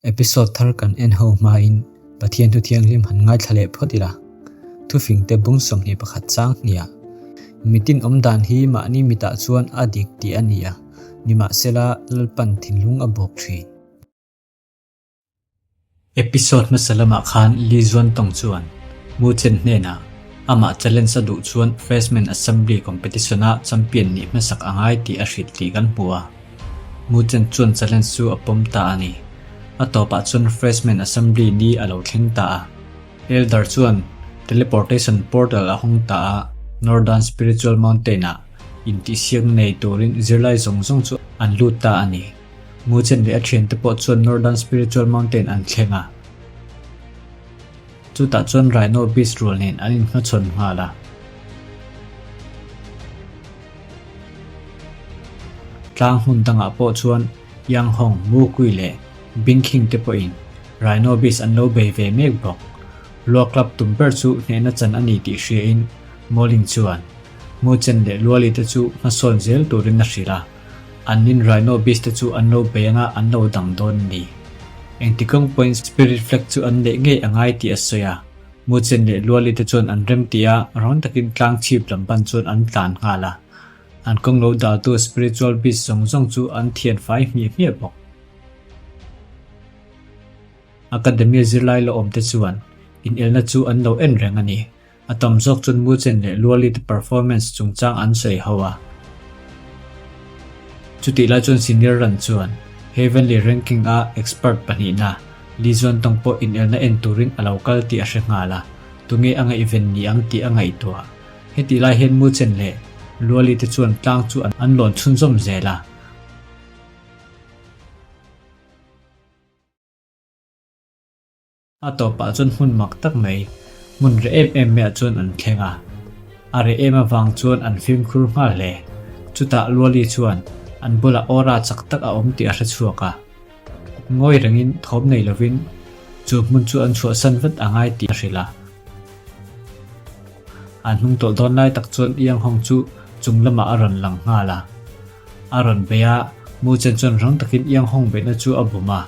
Episode thar kan en ho hmain Pathian thu thianghlim han ngaithla leh phawt ila. Thufingte bung 21 chang hniah Mitin awm dan hi mahni mitah chuan a dik tih a ni a, nimahsela Lalpan thinlung a bawk thin. Episode hmasa lamah khan Li Zuantawng chuan Mu Chen hnenah amah challenge a duh chuan Freshman Assembly Competition-a champion nih hmasak a ngai tih a hrilh tih kan hmu a. Mu Chen chuan challenge chu a pawm ta a ni. A tawpah chuan Freshman Assembly ni a lo thleng ta a. Elder chuan teleportation portal a hawng ta a, Northern Spiritual Mountain-ah intihsiakna nei turin zirlai zawng zawng chu an lut ta a ni. Mu Chen leh a thiante pawh chuan Northern Spiritual Mountain an thleng a. Chutah chuan Rhino Beast rual nen an inhmachhawn nghal a. Tlang hmun dangah pawh chuan Yang Hong, Mu Kui leh Bing Khing te pawhin Rhino Beast an lo bei ve mek bawk. Lua Club tum ber chu hnehna chan a ni tih hriain Mo Ling chuan Mu Chen leh Luali te chu hmasawn zel turin a hrilh a. An nin Rhino Beast te chu an lo bei anga an lo dang dawn a ni. Engti kawng pawhin Spirit Flag chu an neih ngei a ngai tih a sawi a. Mu Chen leh Luali te chuan an rem tih a, rang takin tlang chhip lam pan chuan an tlan nghal a. An kawng lo daltu Spiritual Beast zawng zawng chu an thian fai hmiah hmiah bawk. Academia zirlai la awmte chuan inelna chu an lo en reng a ni. A tam zawk chuan Mu Chen leh Luali te performance chungchang an sawi ho a. Chutih lai chuan Senior Run chuan Heavenly Ranking a expert pahnihna Li Zuantawng pawh inelna en turin a lo kal tih a hre nghal a, tunge a ngaihven ni ang tih a ngaihtuah. Hetih lai hian Mu Chen leh Luali te chuan tlang chu an lawn chhunzawm zel a. A tawpah chuan hmun mak tak mai, hmun reh em em maiah chuan an thleng a. A reh em avang chuan an fimkhur nghal hle. Chutah Luali chuan an bulah aura chak tak a awm tih a hre chhuak a. Ngawi rengin thawm nei lovin chu hmun chu an chhuahsan vat a ngai tih a hrilh a. An hnung tawlh dawn lai tak chuan Iang Hong chu chung lamah a rawn lang nghal a. A rawn bei a, Mu Chen chuan rang takin Iang Hong beihna chu a bum a.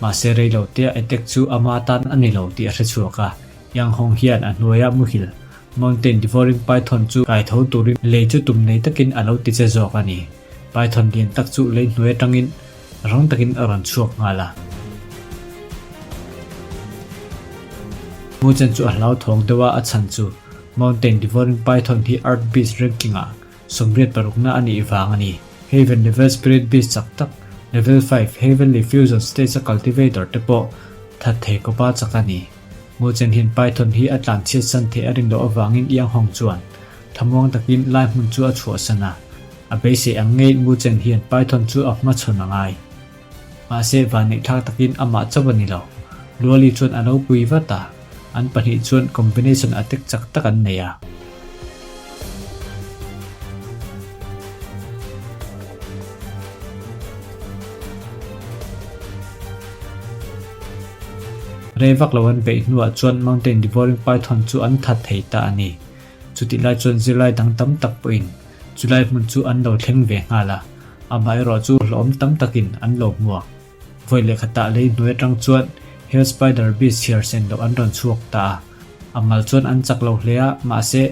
Mahse rei lo tea attack chu ama tan a ni lo tih a hre chhuak a. Iang Hong hian a hnuaia muhil Mountain Devouring Python chu kai tho turin lei chu tum nei takin a lo ti che zawk a ni. Python lian tak chu lei hnuai atangin rang takin a rawn chhuak nghal a. Mu Chen chu a hlauthawng deuh a, a chhan chu Mountain Devouring Python hi Earth Beast ranking ah 86 na a nih vang a ni. Heaven Level Spirit Beast chak tak, Level 5 Heavenly Fusion Stage a Cultivator te pawh that thei kawpa chak a ni. Mu Chen hian Python hi a tlan chhiat san theih a rin loh avangin Yang Hong chuan thamuang takin lai hmun chu a chhuahsan a. A beisei ang ngei Mu Chen hian Python chu a hmachhawn a ngai. Mahse vanneih thlak takin amah chauh a ni lo. Luali chuan a lo pui vat a, an pahnih chuan combination attack chak tak an nei a. Rei vak lo an beih hnuah chuan Mountain Devouring Python chu an that thei ta a ni. Chutih lai chuan zirlai dang tam tak pawhin chulai hmun chu an lo thleng ve nghal a, amaherawh chu hlawhawm tam takin an lo hmuak. Vawi leh khatah lei hnuai atang chuan Hell Spider Beast chhiar sen loh an rawn chhuak ta a, a mal chuan an chak lo hle a, mahse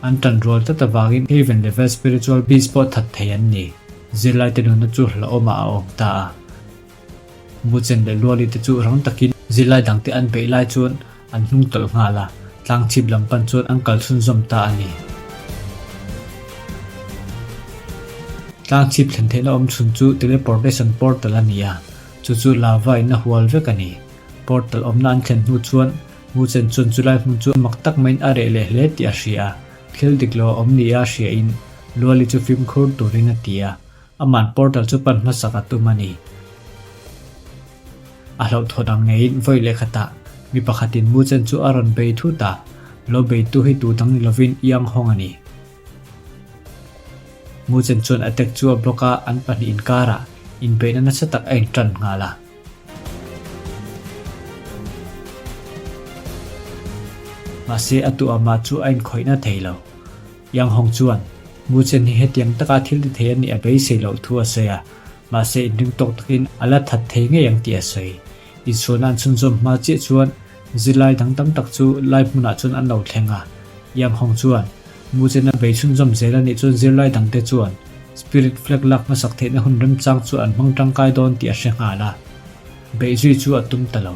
an tan rual tlat avangin Haven Level Spiritual Beast pawh that thei an ni. Zirlaite nunna chu hlauhawmah a awm ta a. Muchen leh Luali te chu rang takin zirlai dangte an beih lai chuan an hnung tawlh nghal a, tlang chhip lam pan chuan an kal chhunzawm ta a ni. Tlang chhip thlen theihna awm chhun chu teleportation portal a ni a, chu chu lava in a hual vek a ni. Portal awmna an thlen hnu chuan Muchen chuan chulai hmun chu mak tak maiin a reh leh hle tih a hria a, thil dik lo a awm nia a hriain Luali chu fimkhur turin a ti a. Aman portal chu pan hmasak a tum a ni. A hlauhthawn ang ngeiin vawi leh khatah mi pakhatin mu chen chu a rawn bei thut a, lo beitu hi tu dang ni lovin Yang Hong a ni. Mu chen chuan attack chu a block a, an pahnih inkarah inbeihna nasa tak a intan nghal a. Mahse a tu amah chu a inkhawihna thei lo. Yang Hong chuan, Mu Chen hi hetiang taka thil ti thei a nih a beisei loh thu a sawi a, mahse inring tawk takin a la that thei ngei ang tih a sawi. Insualna an chhunzawm hma chiah chuan zirlai dang tam tak chu lai hmunah chuan an lo thleng a. Yang Hong chuan, Muchen a bei chhunzawm zel a nih chuan zirlai dangte chuan Spirit Flag lak hmasak theihna hun remchang chu an hmang tangkai dawn tih a hre nghal a. Beih zui chu a tum ta lo.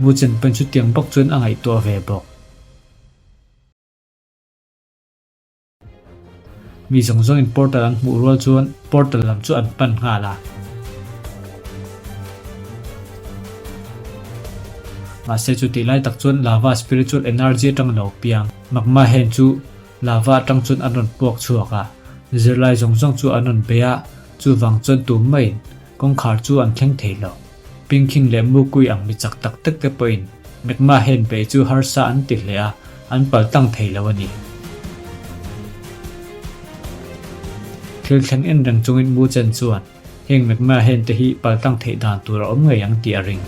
Muchen pawn chutiang bawk chuan a ngaihtuah ve bawk. Mi zawng zawngin portal an hmuh rual chuan portal lam chu an pan nghal a. Mahse chutih lai tak chuan lava spiritual energy atang lo piang magma hen chu lava atang chuan an rawn puak chhuak a. Zirlai zawng zawng chu an rawn bei a, chuvang chuan tum maiin kawngkhar chu an thleng thei lo. Pingkhing leh Mukui ang mi chak tak tak te pawhin Magma hen bei chu harsa an ti hle a, an pal tlang thei lo a ni. Thil thleng en reng chungin Mu Chen chuan heng Magma hen te hi pal tlang theih dan tur a awm ngei ang tih a ring.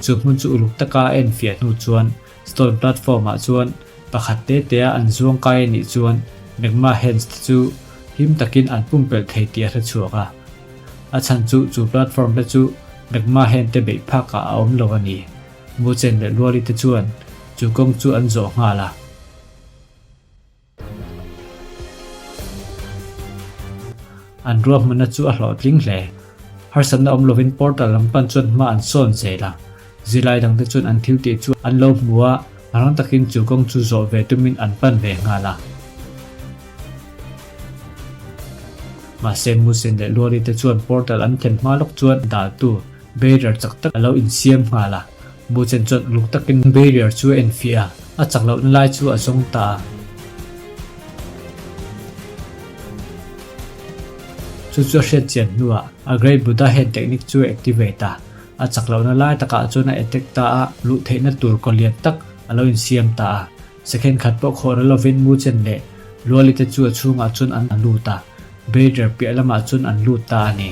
Chu hmun chu uluk taka a enfiah hnu chuan Stone platform ah chuan pakhat te te a an zuang kai a nih chuan Magma Hands te chu him takin an pumpelh thei tih a hre chhuak a. A chhan chu chu platform te chu Magma Hand te beih phak ah a awm lo a ni. Muchen leh Luali te chuan chu kawng chu an zawh nghal a. An ruahmanna chu a hlawhtling hle. Harsatna awm lovin portal lam pan chuan hma an sawn zel a. Zirlai dangte chuan an thil tih chu an lo hmu a, rang takin chu kawng chu zawh ve tumin an pan ve nghal a. Mahse Musin leh Luali te chuan portal an thlen hma lawk chuan daltu barrier chak tak a lo insiam nghal a. Muchen chuan uluk takin barrier chu a enfiah a, a chak lohna lai chu a zawng ta a. Chu chu a hriat chian hnuah a Great Buddha Hand technique chu a activate a, a chak lohna lai takah chuan a attack ta a, luh theihna tur kaw lian tak a lo insiam ta a. Second khat pawh khawh ra lovin Muchen leh Luali te chu a chhungah chuan an lut a, barrier piah lamah chuan an lut ta a ni.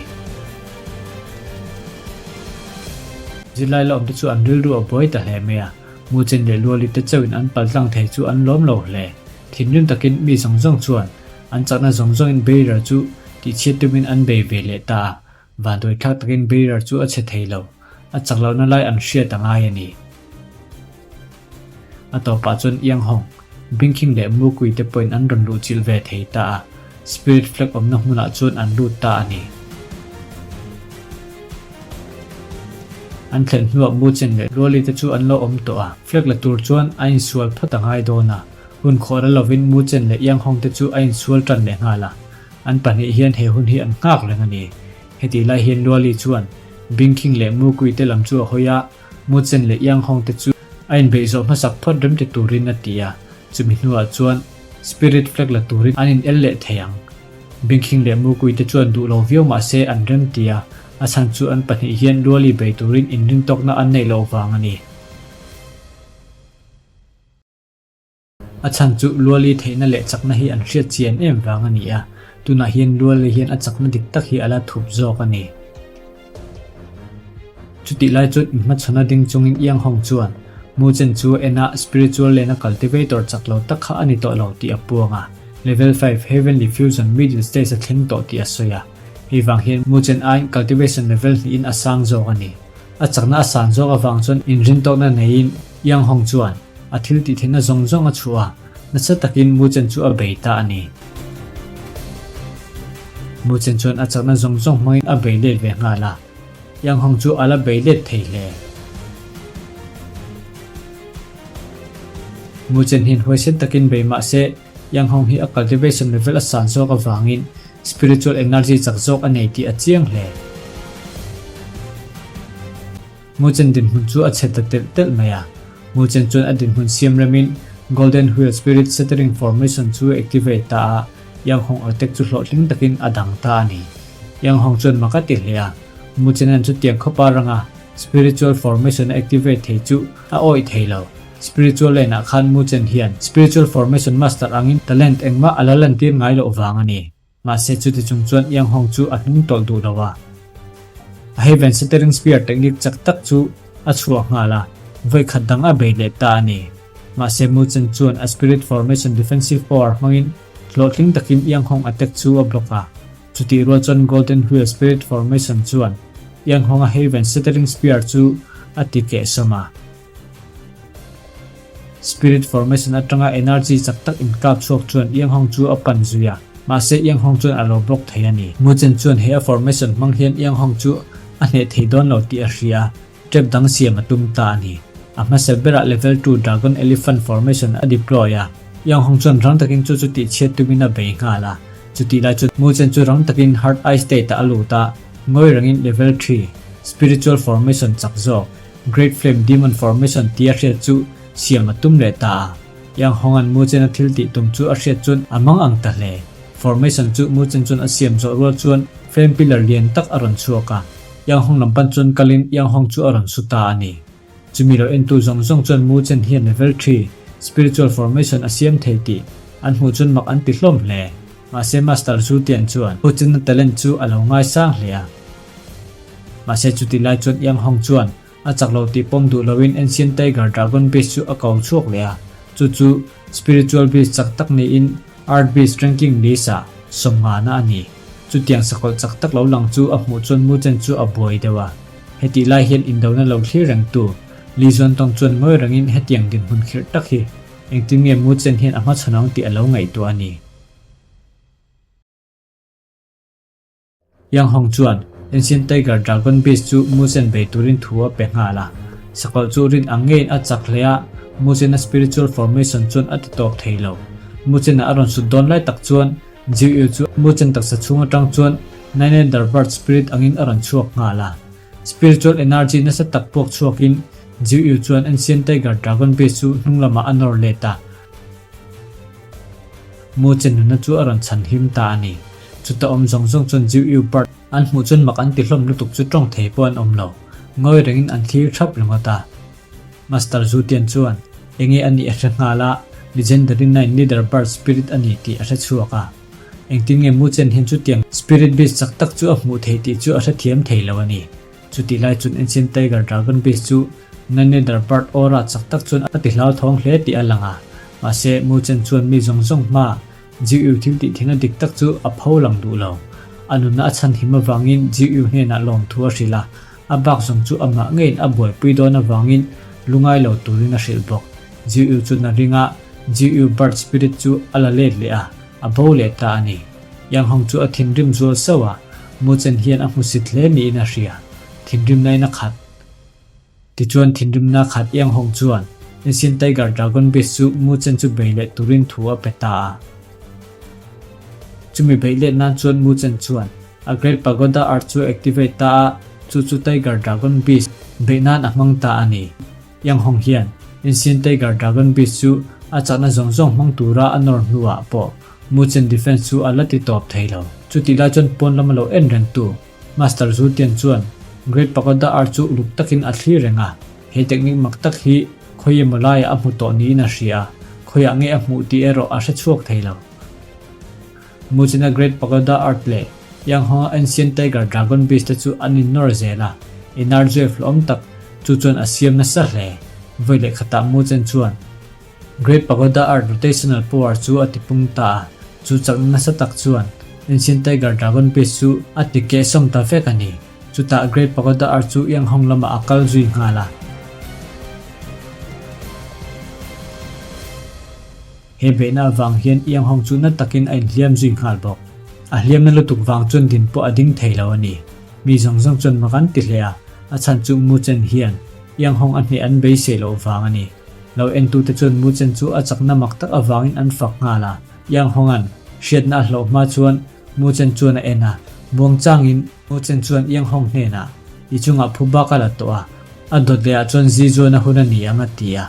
Zirlai la awmte chu an rilru a buai ta hle mai a, Muchen leh Luali te chauhin an pal tlang thei chu an lawm lo hle. Thinrim takin mi zawng zawng chuan an chakna zawng zawngin barrier chu tihchhiat tumin an bei ve leh ta a, vanduai thlak takin barrier chu a chhe thei lo. A chak lohna lai an hriat a ngai a ni. A tawpah chuan Iang Hong, Bingkhing leh Mukui te pawhin an rawn luh chilh ve thei ta a, Spirit Flag awmna hmunah chuan an lut ta a ni. An thlen hnuah Mu Chen leh Luali te chu an lo awm tawh a, flag la tur chuan a insual phawt a ngai dawn a, hun khawh ra lovin Mu Chen leh Iang Hong te chu a insual tan leh nghal a, an pahnih hian he hun hi an nghak reng a ni. Hetih lai hian Luali chuan Bingkhing leh Mukui te lam chu a hawi a, Muchen leh Yang Hong te chu a inbeih zawh hmasak phawt rem ti turin a ti a, chumi hnuah chuan Spirit Flag la turin an in el leh thei ang. Bingkhing leh Mukui te chuan duh lo viau mah se an rem ti a, a chhan chu an pahnih hian Luali bei turin inrintawkna an neih loh vang a ni. A chhan chu Luali theihna leh chakna hi an hriat chian em vang a ni a, tunah hian Luali hian a chakna dik tak hi a la thup zawk a ni. Chutih lai chuan inhmachhawna ding chungin Iang Hong chuan Mu Chen chu a en a, spiritual lane a cultivator chak lo tak kha a ni tawh lo tih a puang a, level five heavenly fusion middle stage a thleng tawh tih a sawi a. Hei vang hian Mu Chen aiin cultivation level hnihin a sang zawk a ni. A chakna a san zawk avang chuan inrintawkna neiin Iang Hong chuan a thil tih theihna zawng zawng a chhuah a, nasa takin Mu Chen chu a bei ta a ni. Mu Chen chuan a chakna zawng zawng hmangin a bei let ve nghal a, Iang Hong chu a la bei let thei hle. Mu Chen hian huaisen takin bei mah se, Iang Hong hi a cultivation level a san zawk avangin spiritual energy chak zawk a nei tih a chiang hle. Muchen dinhmun chu a chhe ta telh telh mai a. Muchen chuan a dinhmun siam remin Golden Wheel Spirit Shattering Formation chu a activate ta a, Yang Hong attack chu hlawhtling takin a dang ta a ni. Yang Hong chuan mak a ti hle a, Muchenan chutiang khawpa ranga Spiritual Formation a activate thei chu a awih thei lo. Spiritual lane ah khan Muchen hian Spiritual Formation Master angin talent engmah a la lantir ngai loh vang a ni. Mahse chuti chung chuan Yang Hong chu a hnung tawlh duh lo a. A Heaven Shattering Spear technique chak tak chu a chhuah nghal a, vawi khat dang a bei leh ta a ni. Mahse Mu Chen chuan a Spirit Formation Defensive Power hmangin Hlawhtling takin Yang Hong attack chu a block a, chutih rual chuan Golden Wheel Spirit Formation chuan Yang Hong-a Heaven Shattering Spear chu a ti kehsawm a. Spirit Formation atanga energy chak tak inkap chhuak chuan Yang Hong chu a pan zui a, mahse Yang Hong chuan a lo block thei a ni. Mu Chen chuan he a formation hmang hian Yang Hong chu a hneh thei dawn lo tih a hria a, trap dang siam a tum ta a ni. A hmasa berah Level 2 Dragon Elephant Formation a deploy a, Yang Hong chuan rang takin chu chu tihchhiat tumin a bei nghal a. Chutih lai chuan Mu Chen chu rang takin Heart Eye State ah a lut a, ngawi rangin Level 3 Spiritual Formation chak zawk Great Flame Demon Formation tia hriat chu siam a tum leh ta a. Yang Hong-a'n Mu Chen-a thil tih tum chu a hriat chuan a mang ang ta hle. Formation chu Mu Chen chuan a siam zawh rual chuan Flame Pillar lian tak a rawn chhuak a. Yang Hong lam pan chuan kalin Yang Hong chu a rawn su ta a ni. Chumi lo entu zawng zawng chuan Mu Chen hian Level 3 Spiritual Formation a siam thei tih an hmuh chuan mak an ti hlawm hle. Mahse Master Zhu Tian chuan Mu Chen-a talent chu a lo ngaisang hle a. Mahse chuti lai chuan Yang Hong chuan a chak lo tih pawm duh loin Ancient Tiger Dragon Beast chu a ko chhuak leh a, chu chu Spiritual Beast chak tak niin Earth Beast ranking list ah sawmngahna a ni. Chutiang sakawlh chak tak lo lang chu a hmuh chuan Mu Chen chu a buai deuh a. Hetih lai hian indona lo thlir rengtu Li Zuantawng chuan ngawi rengin hetiang dinhmun khirh tak hi engtin nge Mu Chen hian a hmachhawn ang tih a lo ngaihtuah a ni. Yang Hong chuan Ancient Tiger Dragon Beast chu Mu Chen bei turin thu a pe nghal a. Sakawlh chu rin ang ngeiin a chak hle a, Mu Chen-a spiritual formation chuan a ti tawp thei lo. Mu Chen-a a rawn sut dawn lai tak chuan Jiu Yu chu Mu Chen taksa chhung atang chuan Nine Elder Bird Spirit angin a rawn chhuak nghal a. Spiritual energy nasa tak puak chhuakin Jiu Yu chuan Ancient Tiger Dragon Beast chu hnung lamah a nawr let a. Mu Chen nunna chu a rawn chhan him ta a ni. Chuta awm zawng zawng chuan Jiu Yu Bird an hmuh chuan mak an ti hlawm lutuk chu tawng thei pawh an awm lo. Ngawi rengin an thlir thap ringawt a. Master Zhu Tian chuan enge a nih a hre nghal a, Legendary Nine Leader Bird Spirit a ni tih a hre chhuak a. Engtin nge Mu Chen hian chutiang Spirit Beast chak tak chu a hmuh theih tih chu a hrethiam thei lo a ni. Chutih lai chuan Ancient Tiger Dragon Beast chu Nine-Leader Bird Aura chak tak chuan a ti hlauthawng hle tih a lang a. Mahse, Mu Chen chuan mi zawng zawng hmaa Jiu Yu thil tih theihna dik tak chu a pho lang duh lo. A nunna a chhan him avangin Jiu Yu hnenah lawmthu a hrilh a, a bak zawng chu amah ngeiin a buaipui dawn avangin lungai lo turin a hrilh bawk. Jiu Yu chuan a ring a, Jiu Yu Bird Spirit chu a la let leh a, a bo leh ta a ni. Yang Hong chu a thinrim zual sauh a, Mu Chen hian a hmusit hle niin a hria. Thinrimna in a khat. Tichuan thinrimna khat Yang Hong chuan Ancient Tiger Dragon Beast chu Mu Chen chu bei leh turin thu a pe ta a. Chumi beih let nan chuan Mu Chen chuan a Great Pagoda Art chu a activate ta a, chu chu Tiger Dragon Beast beih nan a hmang ta a ni. Yang Hong hian Ancient Tiger Dragon Beast chu a chakna zawng zawng hmang tura a nawr hnuah pawh Mu Chen defense chu a la ti tawp thei lo. Chutih lai chuan pawn lama lo en rengtu Master Zhu Tian chuan Great Pagoda Art chu uluk takin a thlir reng a, he technique mak tak hi khawi emaw laiah a hmu tawh niin a hria a, khawiah nge a hmuh tih erawh a hre chhuak thei lo. Mu Chena Great Pagoda Art leh Yang Hong-a Ancient Tiger Dragon Beast te chu an innawr zel a, energy hlawm tak chu chuan a siam nasa hle. Vawi leh khatah Mu Chen chuan Great Pagoda Art Rotational Power chu a tipung ta a, chu chakna nasa tak chuan Ancient Tiger Dragon Beast chu a ti kehsawm ta vek a ni. Chutah Great Pagoda Art chu Yang Hong lamah a kal zui nghal a. He beihna avang hian Yang Hong chu na takin a inhliam zui nghal bawk. A hliamna lutuk vang chuan din pawh a ding thei lo a ni. Mi zawng zawng chuan mak an ti hle a, a chhan chu Mu Chen hian Yang Hong a hneh an beisei loh vang a ni. Lo entute chuan Mu Chen chu a chakna mak tak avangin an fak nghal a. Yang Hong-a'n hriatna a hlauh hma chuan Mu Chen chuan a en a, muang changin Mu Chen chuan Yang Hong hnenah, I chungah phu bak a la tawh a, a dawt lehah chuan zi zuan a hun a ni ang a ti a.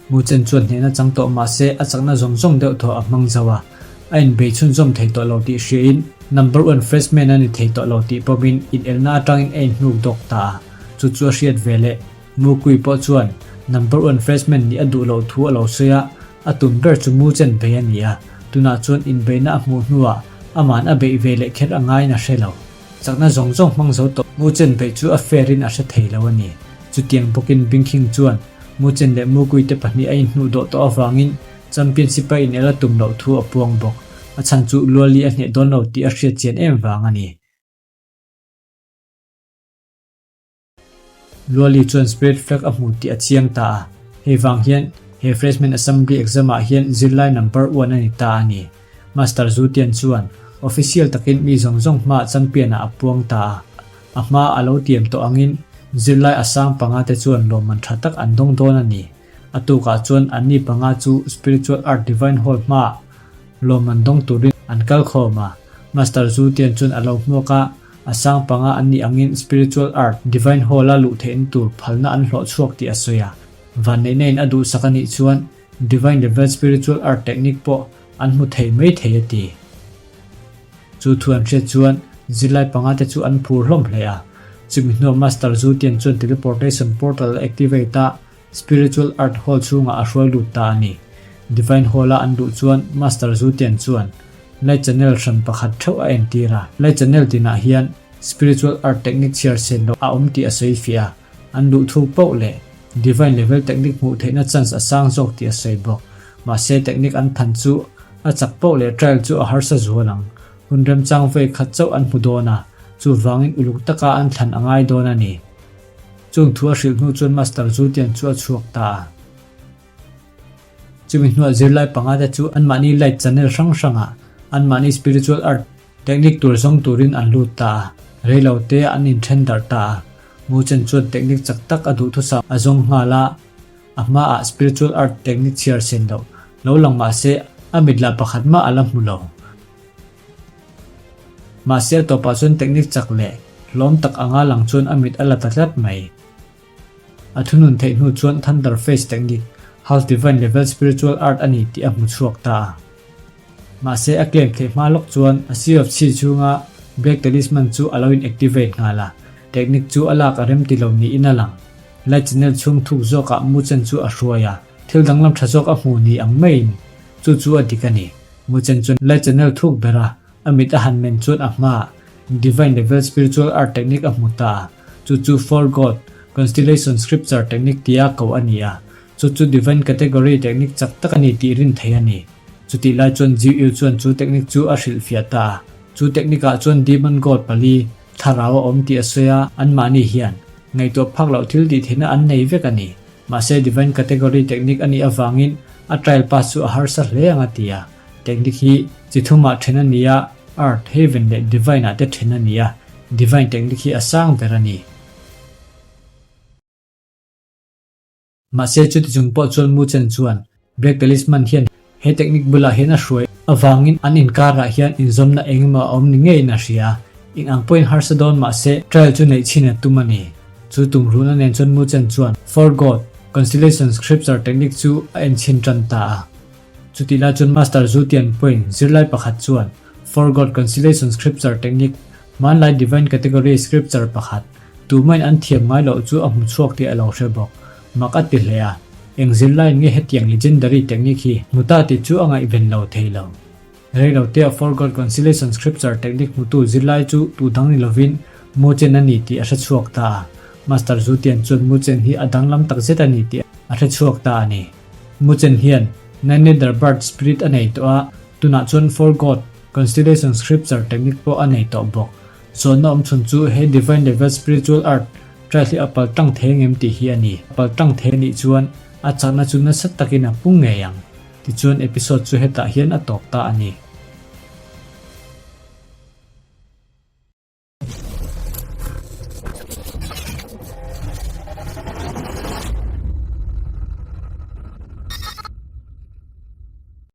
Mu Chen chuan hnehna chang tawh mah se a chakna zawng zawng deuh thaw a hmang zo a, a inbei chhunzawm thei tawh lo tih hriain number one freshman a ni thei tawh lo tih pawmin inelna atangin a inhnuk dawk ta a, chu chu a hriat ve leh. Mu Kui pawh chuan number one freshman nih a duh loh thu a lo sawi a, a tum ber chu Mu Chen bei a ni a, tunah chuan inbeihna a hmuh hnuah aman a beih ve leh kher a ngaiin a hre lo. Chakna zawng zawng hmang zo tawh Mu Chen beih chu a fair in a hre thei lo a ni. Chutiang bawkin Bingkhing chuan Mu Chen leh Mu Kui te pahnih a inhnuh dawh tawh avangin Championship-a inel a tum loh thu a puang bawk. A chhan chu Luali a hneh dawn lo tih a hriat chian em vang a ni. Luali chuan Spirit Flag a hmu tih a chiang ta a, hei vang hian he Freshman Assembly exam-ah hian zirlai number one a ni ta a ni. Master Zutian chuan official takin mi zawng zawng hmaah champion-ah a puang ta a, a hma a lo tiam tawh angin zirlai a sang panga te chuan lawmman tha tak an dawng dawn a ni. A tukah chuan anni panga chu Spiritual Art Divine Hall hmaah lawmman dawng turin an kal khawm a, Master Zutian chuan a lo hmuak a, A sang panga an nih angin Spiritual Art Divine Hall-a luh theihna tur phalna an hlawh chhuak tih a sawi a. Vanneihna in a duhsak a nih chuan Divine Level Spiritual Art Technique pawh an hmu thei mai thei a ti. Chu thu an hriat chuan zirlai panga te chu an phur hlawm hle a. Chumi hnuah Master Zutian chuan Teleportation Portal a activate a, Spiritual Art Hall chhungah a hruai lut ta a ni. Divine Hall-a an luh chuan Master Zutian chuan Light Channel hran pakhat theuh a entir a. Light Channel tinah hian Spiritual Art Technique chhiar sen loh a awm tih a sawi fiah a, an luh thuk poh leh Divine Level Technique hmuh theihna chance a sang zawk tih a sawi bawk. Mahse technique an than chu a chak poh leh trial chu a harsa zual ang. Hun remchang vawi khat chauh an hmu dawn a, chuvangin uluk taka an thlan a ngai dawn a ni. Chung thu a hrilh hnu chuan Master Zutian chu a chhuak ta a. Chumi hnuah zirlai panga te chu anmahni light channel hrang hrangah anmahni spiritual art technique tur zawng turin an lut ta a. Reilo te an inthen darh ta a. Muchen chuan technique chak tak a duhthusam a zawng nghal a, a hmaah spiritual art technique chhiar sen loh lo lang mah se a mit lah pakhat mah a la hmu lo. Mahse a tawpah chuan technique chak leh hlawm tak anga lang chuan a mit a la ta tlat mai. A thunun theih hnu chuan Thunder Face technique, Half Divine Level Spiritual Art a ni tih a hmu chhuak ta a. Mahse a claim theih hma lawk chuan a Sea of Chi chhunga Black Talisman chu a lo in activate nghal a, technique chu a lak a rem ti lo niin a lang. Light Channel chhung thuk zawkah Muchen chu a hruai a, thil danglam tha zawk a hmu ni ang maiin chu chu a dik a ni. Muchen chuan Light Channel thuk ber a, a mit a han men chuan a hmaah Divine Level Spiritual Art Technique a hmu ta a, chu chu Four God Constellation Scripture Technique tia koh a ni a, chu chu Divine Category Technique chak tak a ni tih rin theih a ni. Chutih lai chuan Jiu Yu chuan chu technique chu a hrilhfiah ta a, chu technique ah chuan Demon God pali thlarau a awm tih a sawi a, anmahni hian ngaihtuah phak loh thil tih theihna an nei vek a ni. Mahse Divine Category Technique a nih avangin a trial pass chu a harsa hle ang a ti a. Technique hi chi thumah then a ni a, Earth, Heaven leh Divine ah te then a ni a, Divine Technique hi a sang ber a ni. Mahse chuti chung pawh chuan Muchen chuan Black Talisman hian he technique bulah hian a hruai avangin an inkarah hian inzawmna eng emaw a awm ni ngeiin a hria a, eng ang pawhin harsa dawn mah se trial chu neih chhin a tum a ni. Chu tumruhna nen chuan Muchen chuan For God, Constellation Scripture technique chu a enchhin tan ta a. Chutih lai chuan Master Zutian pawhin zirlai pakhat chuan For God, Constellation Scripture technique hmanlai Divine Category Scripture pakhat Tumain an thiam ngai loh chu a hmu chhuak tih a lo hre bawk. Mak a ti hle a, eng zirlaiin nge hetiang legendary technique hi hmu ta tih chu a ngaihven lo thei lo. Reilotea For God Conciliation Scripture technique hmutu zirlai chu tu dang ni lovin Muchen a ni tih a hre chhuak ta a. Master Zutian chuan Muchen hi a danglam takzet a ni tih a hre chhuak ta a ni. Muchen hian Nine-Leader Bird Spirit a nei tawh a, tunah chuan For God Constellation Scripture technique pawh a nei tawh bawk. Zawhna awm chhun chu he Divine Level Spiritual Art trial hi a pal tang thei angem tih hi a ni. A pal tang thei a nih chuan a chakna chu nasa takin a pung ngei ang. Tichuan episode chu hetah hian a tawp ta a ni.